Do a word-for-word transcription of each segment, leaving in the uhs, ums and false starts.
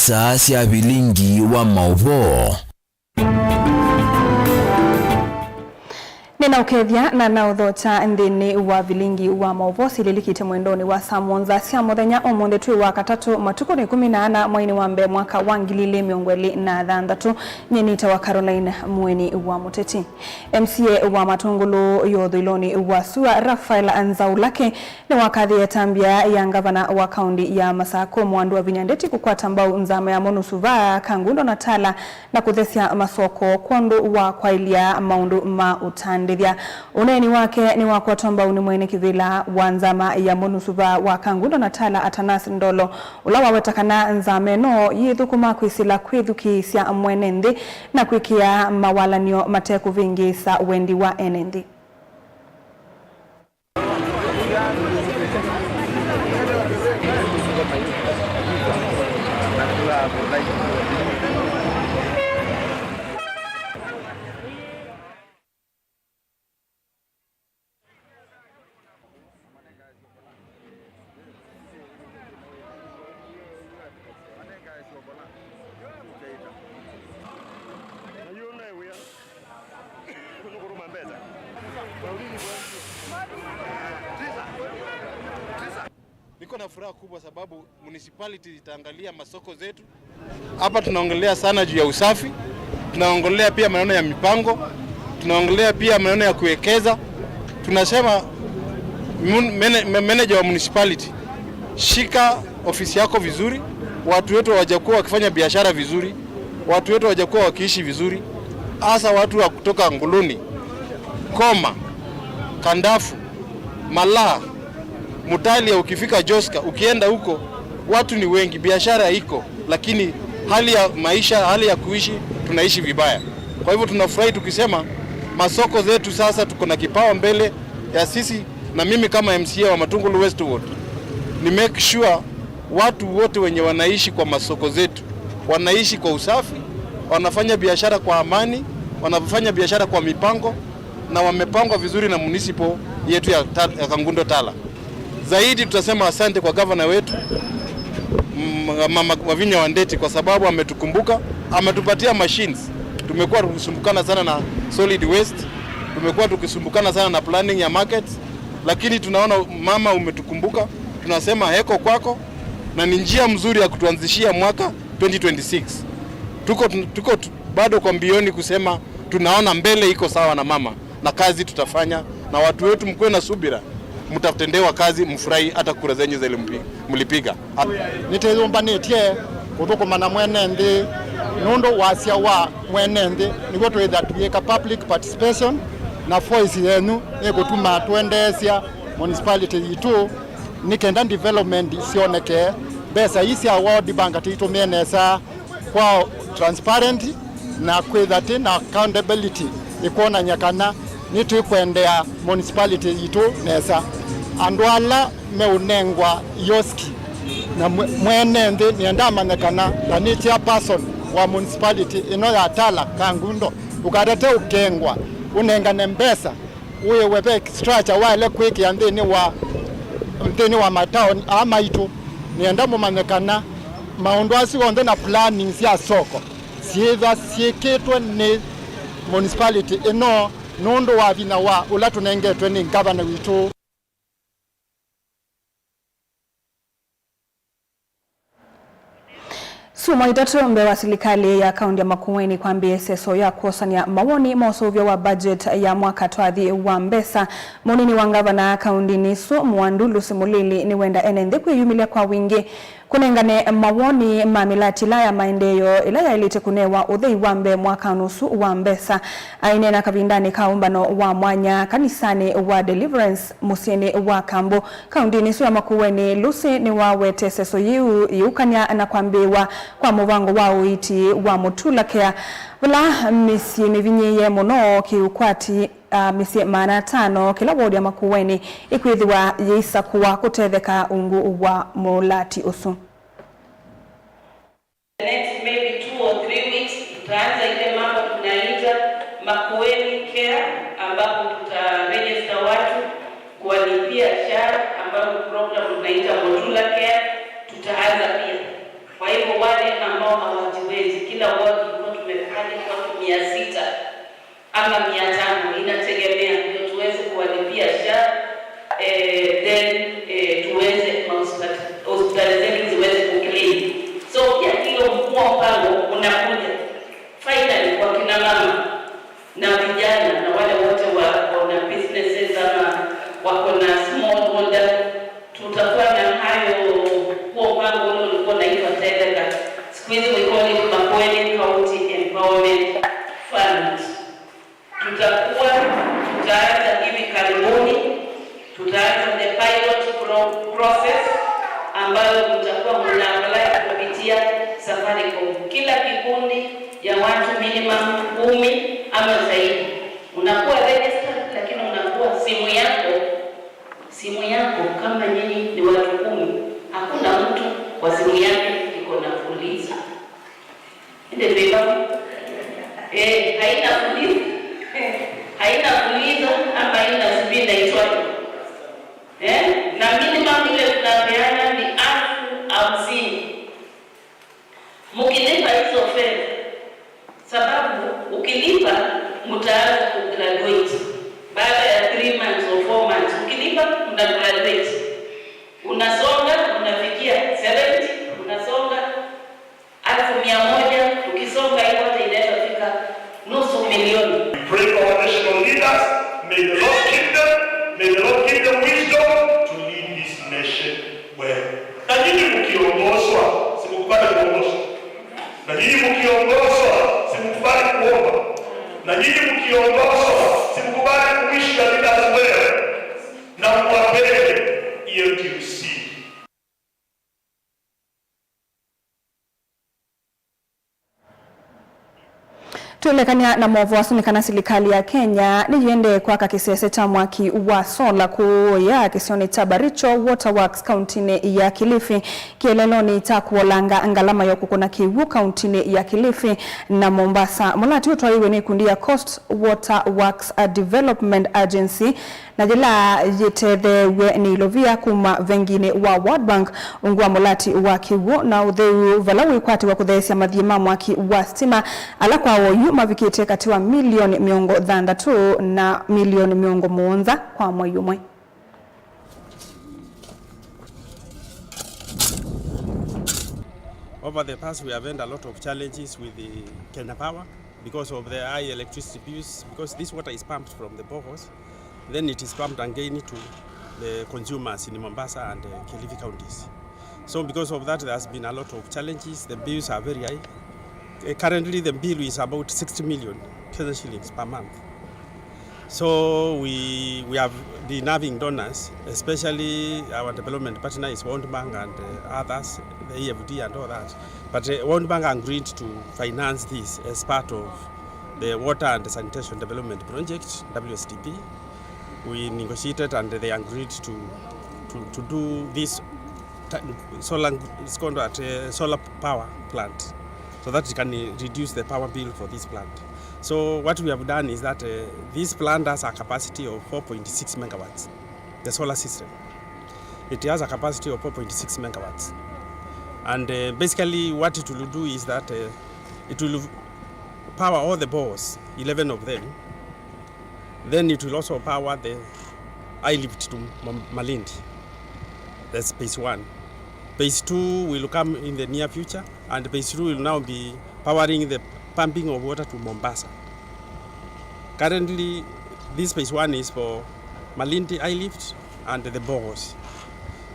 star sya vilingi wa maũvoo. Nĩnaũkethya na naũthokya nthĩnĩ wa vilingi wa maũvoo syĩlĩlikĩte mwendonĩ wa saa mũonza sya mũthenya ũmũnthĩ twĩ wa katatũ, matukũ nĩ ĩkũmi na ana, mweinĩ wa mbee, mwaka wa ngili ilĩ mĩongo ĩlĩ na thanthatũ. Nyie nĩtawa Caroline Mũeni wa Mũteti. M C A wa Matũngũlũ ya ũthũĩlonĩ wa sua, Raphael Nzaulake, nĩwakathĩe ĩtambya ya ngavana wa kaũnti ya Masakũ, Mwandu wa Vinya Ndeti, kũkwata mbau nzama ya Monus Vaa, Kangundo na Tala na kũthesya masoko kwondũ wa kwaĩlya maũndũ ma ũtandĩthya. Ũneeni wake nĩwakwatwa mbau nĩ mwene kĩvĩla wa nzama ya Monus Vaa wa Kangundo na Tala, Atanas Ndolo, ũla waweta kana nzama ĩno yĩthũkũma kwĩsĩla kwĩthukĩĩsya mwene nthĩ na kwĩkĩa mawalan'yo mate kũvĩngĩĩsa wendi wa ene nthĩ. Niko na furaha kubwa sababu municipality itaangalia masoko zetu. Hapa tunaongelea sana juu ya usafi, tunaongelea pia maneno ya mipango, tunaongelea pia maneno ya kuwekeza. Tunasema mun-, mene-, me-, manager wa municipality, shika ofisi yako vizuri. Watu wetu hawajakuwa wakifanya biashara vizuri, watu wetu hawajakuwa wakiishi vizuri, hasa watu wa kutoka Nguluni, Koma, Kandafu, Malaa, Mutalia, ukifika Joska, ukienda huko, watu ni wengi, biashara iko, lakini hali ya maisha, hali ya kuishi, tunaishi vibaya. Kwa hivyo tunafurahi tukisema masoko zetu sasa tuko na kipao mbele ya sisi, na mimi kama M C A wa Matungulu West Ward, ni make sure watu wote wenye wanaishi kwa masoko zetu wanaishi kwa usafi, wanafanya biashara kwa amani, wanafanya biashara kwa mipango, na wamepangwa vizuri na municipal yetu ya Ta-, ya Kangundo Tala. Zaidi tutasema asante kwa gavana wetu, mm, Mama Wavinya Wandeti, kwa sababu ametukumbuka, ametupatia machines. Tumekuwa tukisumbukana sana na solid waste, tumekuwa tukisumbukana sana na planning ya markets, lakini tunaona mama umetukumbuka, tunasema heko kwako, na ni njia mzuri ya kutuanzishia mwaka twenty twenty-six. Tuko, tuko tu-, bado kwa mbioni kusema tunaona mbele iko sawa na mama, na kazi tutafanya, na watu wetu, mkuwe na subira, mtatendewa kazi, mfurahi hata kura zenyu zile mpi-, mlipiga. Nĩtwĩyũmbanĩtye kũthũkũma na mwene nthĩ nũndũ wasya wa mwene nthĩ nĩw'o twĩtha tũyĩka public participation, na voice yenyu nĩkũtuma tũendeesya municipality yitũ nĩ kenda development syoneke. Mbesa ii sya World Bank tũitũmĩe nesa kwa transparent na kwĩtha tĩ na accountability ĩkwonany'a kana nĩtwĩkwendea municipality yitũ nesa. Andũ ala meũnengwa ioski na mwe-, mwene nthĩ nĩenda amanye kana ta nĩ chairperson wa municipality ĩno ya Tala Kangundo, ũkatate ũkengwa, ũnengane mbesa, wĩwe ve structure waĩle kwĩkĩa nthĩnĩ wa, nthĩnĩ wa mataoni aa maitũ. Nĩenda mũmanye kana maũndũ asu onthe na planning sya soko syĩthwa syĩkĩtwe nĩ municipality ĩno nũndũ wa vinya wa ũla tũnengetwe nĩ ngavana witũ. Syumwa itatũ mbee wa silikalĩ ya kaũnti ya Makueni kwambĩĩa ĩseso ya kwosany'a mawoni ma ũseũvyo wa budget ya mwaka twathi wa mbesa, mũnini wa ngavana kaũntinĩ ĩsu, Mwandu Lucy Mũlili, nĩwenda ene nthĩ kwĩyumĩlya kwa wingĩ kũnengane mawoni ma mĩlati ĩla ya maendeeo ĩla yaĩlĩte kũnewa ũthei wa mbee mwakanĩ ũsu wa mbesa. Aineena kavindanĩ ka ũmbano wa mwanya kanisanĩ wa Deliverance mũsyĩnĩ wa Kambu, kaũntinĩ ĩsu ya Makueni, Lucy nĩwawete ĩseso yĩu yĩũkany'a na kwambĩĩwa kwa mũvango wa ũiiti wa Mũtula Care, vala mĩsyĩ mĩvinyĩĩe mũno kĩũkwati, a, mĩsyĩ maana atano kĩla wodi ya Makueni ĩkwĩthĩwa yĩisakũa kũtetheka ungu wa mũlati ũsu. The next maybe two or three weeks, tutaanza ile mambo tunaita Makueni Care, ambapo tutaregister watu kuwalipia SHA, ambapo program tunaita Motula Care, tutaanza pia. Kwa hivyo wale ambao Mna apply kupitia Safaricom. Kila kikundi ya watu minimum kumi ama zaidi. Unakuwa registered, lakini unakuwa simu yako, simu yako, kama nyinyi ni watu kumi, hakuna mtu kwa simu yake iko na Fuliza. Ende vema. Eh, haina Fuliza. Haina Fuliza ama haina sijui inaitwaje. Eh? Na minimum ile tunapeana ni elfu hamsini. Mkilipa hizo fedha, sababu ukilipa, mtaanza kugraduate. Baada ya three months or four months, ukilipa, mna graduate. Unasonga, unafikia seventy, unasonga elfu mia moja, ukisonga hivyo hata inaweza fika nusu milioni. We pray for our national leaders. May the Lord keep them. May the Lord give them wisdom to lead this nation well. Na nyinyi mkiongozwa, si mkubali kuongozwa. Na nyinyi mkiongozwa, si mkubali kuomba. Na nyinyi mkiongozwa, si mkubali kuishi na leaders well. Na mwapende, hiyo ndio siri. Twĩlekany'a na maũvoo asu nĩ kana silikalĩ ya Kenya nĩyĩendee kwaka kĩsese kya mwaki wa sola kũũya kĩsionĩ kya Baricho Water Works kauntinĩ ya Kilifi. Kĩeleelonĩ kya kũolanga ngalama ya kũkũna kĩw'ũ kauntinĩ ya Kilifi na Mombasa, mũlati ũtwaĩiwe nĩ ikundi ya Coast Water Works Development Agency na yĩla yĩtetheew'e nĩ ilovia kuma venginĩ wa World Bank ungu wa mũlati wa kĩw'ũ na ũtheu vala wĩkwatĩw'a kũtheesya mathiĩ ma mwaki wa sitima ala kwa oyu mavikĩte katĩ wa milioni mĩongo thanthatũ na milioni mĩongo mũonza kwa mwei ũmwe. Over the past, we have had a lot of challenges with the Kenya Power because of the high electricity bills, because this water is pumped from the boreholes, then it is pumped again to the consumers in Mombasa and, uh, Kilifi counties. So because of that, there has been a lot of challenges. The bills are very high. Uh, currently, the bill is about sixty million Kenya shillings per month. So we, we have been having donors, especially our development partner is World Bank and, uh, others, the E F D and all that. But, uh, World Bank agreed to finance this as part of the Water and Sanitation Development Project, W S D P. We negotiated and they agreed to, to, to do this ta-, solar, it's called what, uh, solar power plant, so that it can, uh, reduce the power bill for this plant. So what we have done is that, uh, this plant has a capacity of four point six megawatts, the solar system. It has a capacity of four point six megawatts. And, uh, basically what it will do is that, uh, it will power all the boreholes, eleven of them. Then it will also power the high lift to Mam-, Malindi. That's phase one. Phase two will come in the near future, and phase two will now be powering the pumping of water to Mombasa. Currently, this phase one is for Malindi high lift and the boreholes.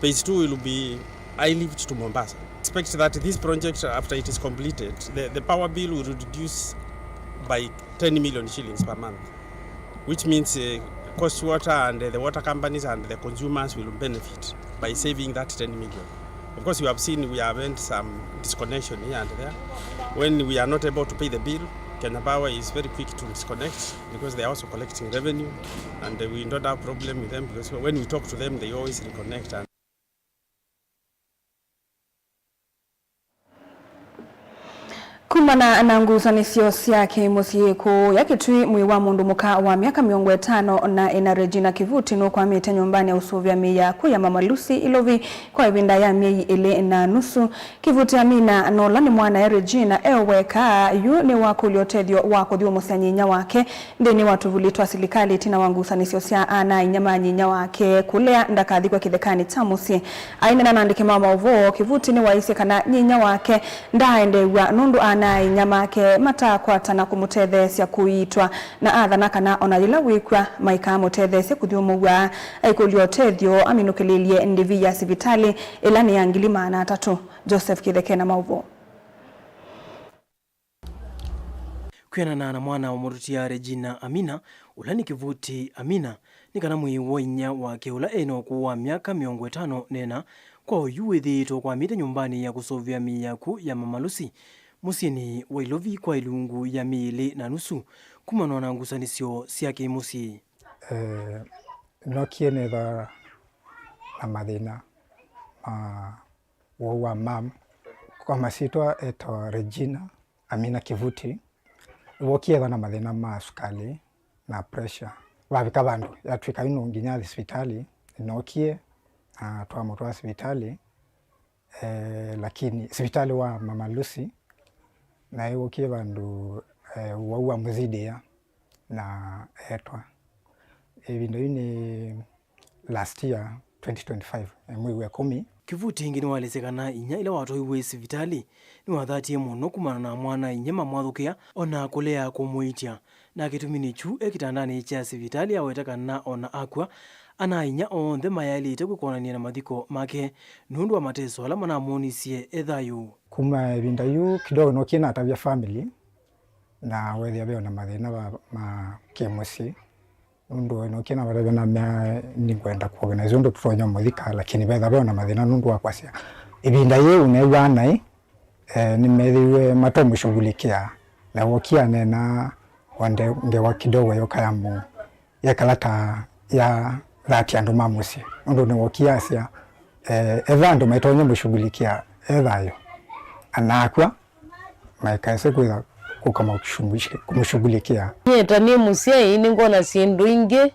Phase two will be high lift to Mombasa. Expect that this project, after it is completed, the, the power bill will reduce by ten million shillings per month, which means, uh, Coast Water and, uh, the water companies and the consumers will benefit by saving that ten million. Of course, you have seen we have had some disconnection here and there. When we are not able to pay the bill, Kenya Power is very quick to disconnect because they are also collecting revenue, and, uh, we don't have problem with them because when we talk to them, they always reconnect. And Kumana na ngusanĩsyo sya kĩ-mũsyĩ kũũya Kitui, mwĩĩ wa mũndũ mũka wa myaka mĩongo ĩtano na ĩna Regina Kivuti nũkwamĩte nyũmbanĩ ya ũsũvĩa mĩĩ ya kũya Mama Lucy Ilovi kwa ĩvinda ya myei ĩlĩ na nusu. Kivuti Amina, na ũla nĩ mwanae Regina e o weka, yu nĩwakũlya ũtethyo wa kũthyũmũsya nyinya wake nthĩnĩ wa tũvuli twa silikalĩ ĩtina wa ngusanĩsyo sya ana-a-inyia ma nyinya wake kũlea ndakathikwe kĩthekanĩ kya mũsyĩ. Aineena na andĩki ma maũvoo, Kivuti nĩwaisye kana nyinya wake ndaaendeew'a nũndũ ana-a-inyia make mataakwatana kũmũtetheesya kũiitwa, na athana kana o na yĩla wĩkw'a, maikamũtetheesye kũthyũmũw'a. Aikũlya ũtethyo, aminũkĩlĩlye ndĩvi ya sivitalĩ, ĩla nĩ ya ngili maana atatũ. Joseph Kĩtheke na maũvoo. Kwĩanana na mwana wa mũtũtia Regina Amina, ũla nĩ Kivuti Amina, nĩ kana mwĩĩ wa inyia wake ũla e na ũkũũ wa myaka mĩongo ĩtano na ĩna kwa oyu wĩthĩĩtwe ũkwamĩte nyũmbanĩ ya kũsũvĩa mĩĩ yaku ya Mama Lucy mũsyĩnĩ wa Ilovi kwa ilungu ya myei ĩlĩ na nusu, kumana na ngusanĩsyo sya kĩ-mũsyĩ. Eh, nokie nethwa na mathĩna ma ũwau wa mam. Kwa masyĩtwa etawa Regina Amina Kivuti. Wokie ethwa na mathĩna ma sukali na pressure. Vavika vandũ yatw'ĩka yu no nginya athi sivitalĩ. Nĩnookie na twamũtwaa sivitalĩ, eh, lakini sivitalĩ wa Mama Lucy, na ĩwokie vandũ, eh, ũwau wa mũzidĩa na etwa. Ĩvinda yu nĩ last year, twenty twenty-five, eh, mwei wa ĩkũmi. Kivuti ĩngĩ nĩwaelesya kana inyia ĩla watwaiwe sivitalĩ nĩwathatie mũno kumana na mwana-a-inyia mamwathũkĩa, o na kũlea kũmũitya. Na kĩtumi nĩ kyu e kĩtandanĩ kya sivitalĩ aweta kana o na akw'a, ana-a-inyia onthe mayaĩlĩte kwĩkonany'a na mathiko make nũndũ wa mateso ala manamwonisye e thayũ. Kuma ĩvinda yu kidogo nokie natavya family, na wethĩa ve o na mathĩna ma, ma kĩ-mũsyĩ, nũndũ nokie navatavya namea nĩngwenda kũorganize ũndũ tũtonya mũthika, lakini vetha ve o na mathĩna nũndũ wa kwasya ĩvinda yĩu neew'aa naĩ, eh, nĩmethĩiwe matomũshughulikia, na wokie aneena wande ngewa kidogo yoka ya mu-, yekala ta ya thati andũ ma mũsyĩ, nũndũ nĩwokie asya, eh, etha andũ maitonya mũshughulikia e thayũ, anakw'a maikaese kwĩtha kũka kũmũshughulikia. Nyie ta nĩ mũsyai, nĩngwona syĩndũ ingĩ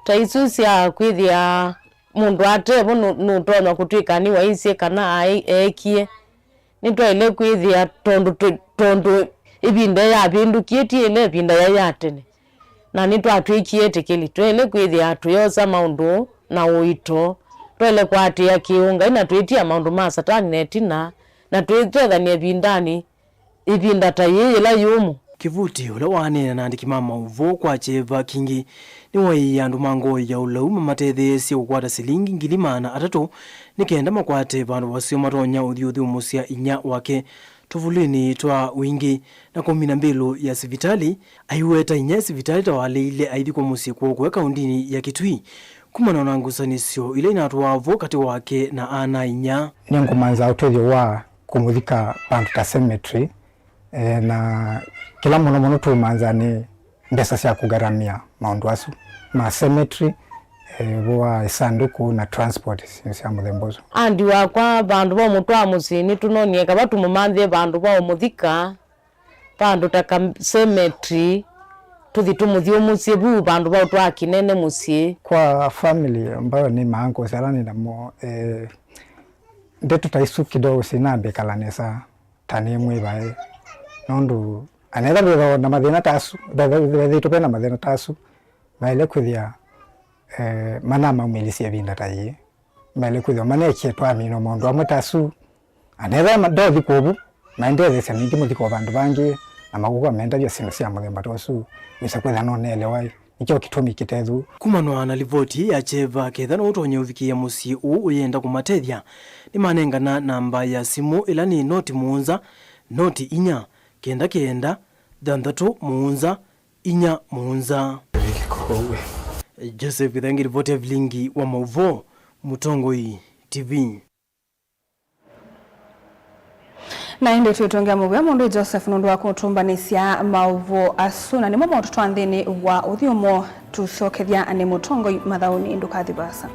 ta isu sya kwĩthĩa mũndũ atevo nũ-, nũtonya kũtw'ĩka nĩwaisye kana aĩ-, eekie. Nĩtwaĩle kwĩthĩa tondũ twĩ-, tondũ ĩvinda yavĩndũkie ti ĩla ĩvinda yaĩ ya tene, na nĩtwatw'ĩkie etĩkĩli. Twaĩle kwĩthĩa tũyosa maũndũ na ũito. Twaĩle kũatĩĩa kĩũngai na twĩtia maũndũ ma Satani na ĩtina, na twĩtethany'a ĩvindanĩ ĩvinda ta yĩĩ yĩla yũmũ. Kivuti, ũla waneena na andĩki ma maũvoo kwa kyeva kingĩ, nĩwaĩie andũ ma ngoo ya ũlau mamatetheesye kũkwata silingi ngili maana atatũ nĩ kenda makwate vandũ vaseo matonya ũthi ũthyũmũsya inyia wake tũvulĩnĩ twa wingĩ na kũmina mbĩlũ ya sivitalĩ. Aiweta inyia sivitalĩ ta waleile aithi kwa mũsyĩ kwoo kũya kaũndinĩ ya Kitui kumana na ngusanĩsyo ila inatũaa vo katĩ wake na ana-a-inyia. Nĩngũmanza ũtethyo wa kũmũthika vandũ ta cemetery, eh, na kĩla mũno mũno tũũmanza nĩ mbesa sya kũgaramia maũndũ asu ma cemetery, eh, wa ĩsandũkũ na transport, syĩndũ sya mũthemba ũsu. Andi wakwa, vandũ va ũmũtwaa mũsyĩ nĩtũnonie kava tũmũmanthĩe vandũ va ũmũthika, vandũ ta ka cemetery, tũthi tũmũthyũmũsye vu vandũ va ũtwaa kĩnene mũsyĩ. Kwa family ambayo nĩ ma uncles ala nĩ namo, eh, ndeto ta isu kidogo sinambĩkala nesa ta nĩ mwĩvae, nũndũ anetha vethĩwa na mathĩna ta asu, vethĩtwe ve na mathĩna ta asu, maĩle kwĩthĩa, eh, manamaumĩlisye ĩvinda ta yĩĩ, maĩle kwĩthĩwa manekie twaminwa maũndũ amwe ta asu. Anetha ma-, ndothi kũvu, maendeethesya ningĩ mũthiko vandũ vangĩ, na makũka mendavya syĩndũ sya mũthemba ta ũsu, wĩsa kwĩthĩa nũneelewa. Nĩkyo kĩtumi kĩtethu. Kumanwa na livoti ya kyeva, ketha no ũtonye ũvikĩĩa mũsyĩ ũũ ũyenda kũmatethya, nĩmanengana namba ya simũ ĩla nĩ noti mũonza, noti inya, kenda kenda, thanthatũ mũonza, inya mũonza. Joseph Gĩthangi, livoti ya vilingi wa maũvoo, Mũtongoi T V. Na ĩndĩ twĩtũngĩa mũvea mũndũ Joseph nũndũ wa kũtũmbanĩsya maũvoo asu, na nĩmo maũtũtwaa nthĩnĩ wa ũthyũmũo. Tũsyokethya nĩ Mũtongoi mathaũnĩ, ndũkathi vaasa.